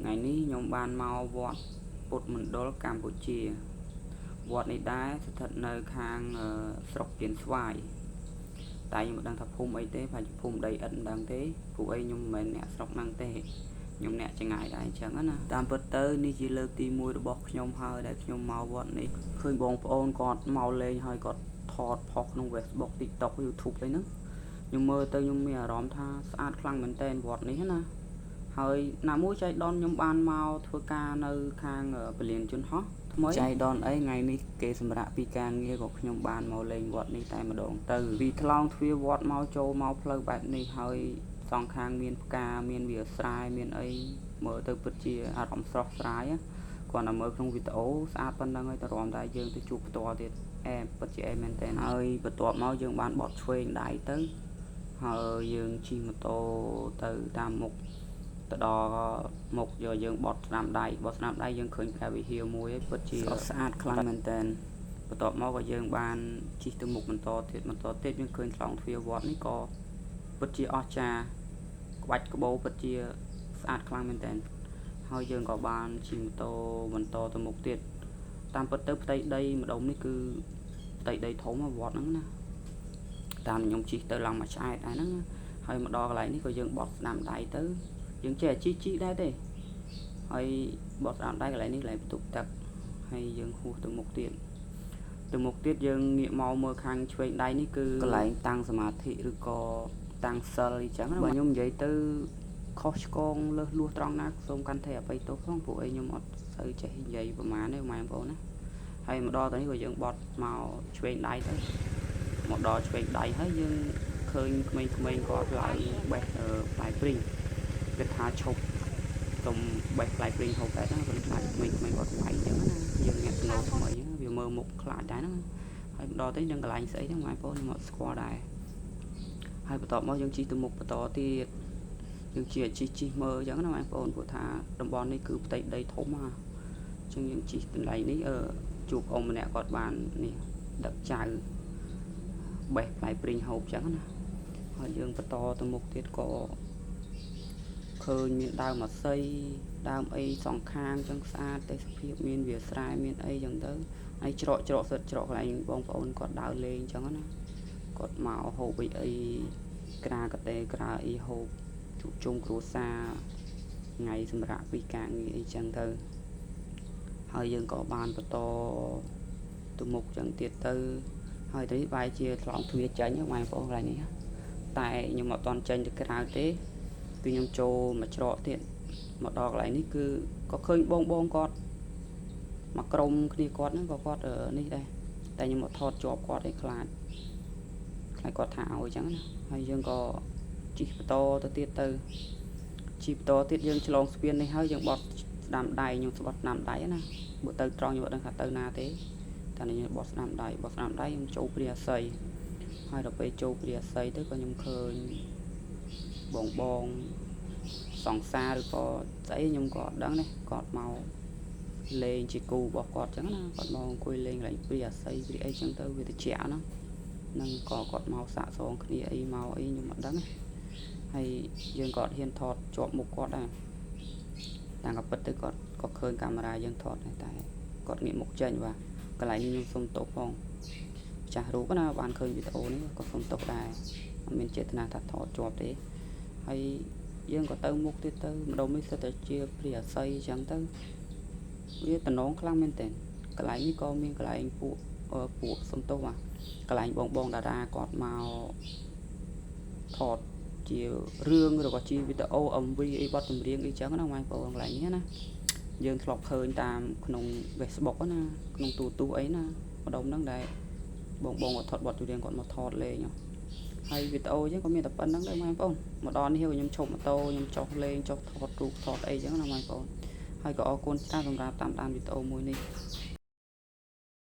ថ្ងៃនេះខ្ញុំបានមកវត្តពុទ្ធមណ្ឌលកម្ពុជាវត្តនេះដែរស្ថិតនៅខាងស្រុកពៀនស្វាយតែខ្ញុំមិនដឹងថាភូមិអីទេប្រហែលជាភូមិដីឥដ្ឋមិនដឹងទេព្រោះអីខ្ញុំមិនមែនអ្នកស្រុកហ្នឹងទេខ្ញុំអ្នកចង្ងាយដែរអញ្ចឹងណាតាមពិតទៅនេះជាលើកទី1របស់ខ្ញុំហើយដែលខ្ញុំមកវត្តនេះឃើញបងប្អូនគាត់មកលេងហើយគាត់ថតផុសក្នុង Facebook TikTok YouTube អីហ្នឹងខ្ញុំមើលទៅខ្ញុំមានអារម្មណ៍ថាស្អាតខ្លាំងមែនទែនវត្តនេះណាហើយណាមួយចៃដនខ្ញុំបានមកធ្វើការនៅខាងពលានជន្តហោះថ្មីចៃដនអីថ្ងៃនេះគេសម្រាប់ពីការងារក៏ខ្ញុំបានមកលេងវត្តនេះតែម្ដងទៅពីថ្លង់ទ្វារវត្តមកចូលមកផ្លូវបែបនេះហើយសងខាងមានផ្កាមានវាស្រែមានអីមើលទៅពិតជាអារម្មណ៍ស្រស់ស្រាយគ្រាន់តែមើលក្នុងវីដេអូស្អាតប៉ុណ្្នឹងហើយតែរំតែយើងទៅជួបផ្ទាល់ទៀតអែពិតជាអែមែនតើហើយបន្ទាប់មកយើងបានបត់ឆ្វេងដៃទៅហើយយើងជិះម៉ូតូទៅតាមមុខទៅដល់មុខយកយើងបត់ស្នាមដៃបត់ស្នាមដៃយើងឃើញព្រះវិហារមួយឯងពិតជាស្អាតខ្លាំងមែនតើបន្ទាប់មកក៏យើងបានជិះទៅមុខបន្តទៀតបន្តទៀតយើងឃើញថ្លង់ទ្វារវត្តនេះក៏ពិតជាអស្ចារ្យក្បាច់ក្បូរពិតជាស្អាតខ្លាំងមែនតើហើយយើងក៏បានជិះម៉ូតូបន្តទៅមុខទៀតតាមពិតទៅផ្ទៃដីម្ដុំនេះគឺផ្ទៃដីធំវត្តហ្នឹងណាតាមខ្ញុំជិះទៅឡើងមួយឆ្អែតដែរហ្នឹងហើយមកដល់កន្លែងនេះក៏យើងបត់ស្នាមដៃទៅយើងចេះជីជីដែរទេហើយបត់ស្ដាំដៃកន្លែងនេះកន្លែងបន្ទប់ទឹកហើយយើងហួសទៅមុខទៀតទៅមុខទៀតយើងងាកមកមើលខាងឆ្វេងដៃនេះគឺកន្លែងតាំងសមាធិឬក៏តាំងសិលអីចឹងបើខ្ញុំនិយាយទៅខុសឆ្គងលើសលួសត្រង់ណាសូមកាន់តែអភ័យទោសផងព្រោះអីខ្ញុំអត់សូវចេះនិយាយប្រហែលទេម៉ែបងប្អូនណាហើយមកដល់ទៅនេះក៏យើងបត់មកឆ្វេងដៃទៅមកដល់ឆ្វេងដៃហើយយើងឃើញក្មេងៗគាត់ឡើងបេះផ្លែព្រីងគិតថាឈប់សុំបេះផ្លែព្រីងហូបដែរណាប៉ុន្តែក្មេងៗគាត់វាយអញ្ចឹងណាយើងអ្នកចំណូលថ្មីវាមើលមុខខ្លាចដែរហ្នឹងហើយមកដល់ទៅនឹងកន្លែងស្អីហ្នឹងម៉ែបងប្អូនខ្ញុំអត់ស្គាល់ដែរហើយបន្ទាប់មកយើងជិះទៅមុខបន្តទៀតយើងជិះជិះជិះមើលអញ្ចឹងណាបងប្អូនព្រោះថាតំបន់នេះគឺផ្ទៃដីធំហ่ะអញ្ចឹងយើងជិះកន្លែងនេះជួបអ៊ំម្នាក់គាត់បាននេះដឹកចៅបេះផ្លែព្រីងហូបអញ្ចឹងណាហើយយើងបន្តទៅមុខទៀតក៏ឃើញមានដើមអាស័យដើមអីសងខាងចឹងស្អាតទេសភាពមានវាស្រែមានអីចឹងទៅហើយច្រកច្រកសិតច្រកកន្លែងបងប្អូនគាត់ដើរលេងចឹងណាគាត់មកហូបអីអីក្រាកាតេក្រាអីហូបជួបជុំគ្រួសារថ្ងៃសម្រាប់ពីការងារអីចឹងទៅហើយយើងក៏បានបន្តទៅមុខចឹងទៀតទៅហើយទៅនេះបែរជាថ្លង់ទ្វារចេញបងប្អូនកន្លែងនេះតែខ្ញុំអត់តន់ចេញទៅក្រៅទេគឺខ្ញុំចូលមកច្រកទៀតមកដល់កន្លែងនេះគឺក៏ឃើញបងបងគាត់មកក្រុមគ្នាគាត់ហ្នឹងក៏គាត់នេះដែរតែខ្ញុំមកថតជាប់គាត់ឯងខ្លាចខ្លាចគាត់ថាឲ្យអញ្ចឹងណាហើយយើងក៏ជិះបន្តទៅទៀតទៅជិះបន្តទៀតយើងឆ្លងស្ពាននេះហើយយើងបត់ស្ដាំដៃខ្ញុំស្បត់ស្ដាំដៃណាបើទៅត្រង់ខ្ញុំអត់ដឹងថាទៅណាទេតែខ្ញុំបត់ស្ដាំដៃបត់ស្ដាំដៃខ្ញុំចូលព្រះអសីហើយដល់ពេលចូលព្រះអសីទៅក៏ខ្ញុំឃើញបងបងសង្សារឬក៏ស្អីខ្ញុំក៏អត់ដឹងដែរគាត់មកលេងជាគូរបស់គាត់ចឹងណាគាត់មកអង្គុយលេងកន្លែងព្រាអាស័យព្រាអីចឹងទៅវាត្រជាក់ណានឹងក៏គាត់មកសាកសងគ្នាអីមកអីខ្ញុំអត់ដឹងហើយយើងក៏អត់ហ៊ានថតជាប់មុខគាត់ដែរតាមក៏ពិតទៅគាត់ក៏ឃើញកាមេរ៉ាយើងថតដែរតែគាត់ងាកមុខចេញបាទកន្លែងនេះខ្ញុំសុំទោសផងម្ចាស់រូបណាបានឃើញវីដេអូនេះក៏សុំទោសដែរអត់មានចេតនាថាថតជាប់ទេហើយយើងក៏ទៅមុខទៀតទៅម្ដុំនេះសិតតែជាព្រាអាស័យអញ្ចឹងទៅវាតំណងខ្លាំងមែនទែនកន្លែងនេះក៏មានកន្លែងពួកពួកសំទោសបាទកន្លែងបងបងតារាគាត់មកថតជារឿងឬក៏ជាវីដេអូ MV អីបទចម្រៀងអីចឹងណាបងប្អូនកន្លែងនេះណាយើងធ្លាប់ឃើញតាមក្នុង Facebook ណាក្នុងទូទូអីណាម្ដុំហ្នឹងដែលបងបងគាត់ថតបទចម្រៀងគាត់មកថតលេងហើយវីដេអូចឹងក៏មានតែប៉ុណ្្នឹងដែរបងប្អូនមកដល់នេះខ្ញុំឈប់ម៉ូតូខ្ញុំចុះលេងចុះថតរូបថតអីចឹងណាបងប្អូនហើយក៏អរគុណច្រើនសម្រាប់តាមដានវីដេអូមួយនេះ។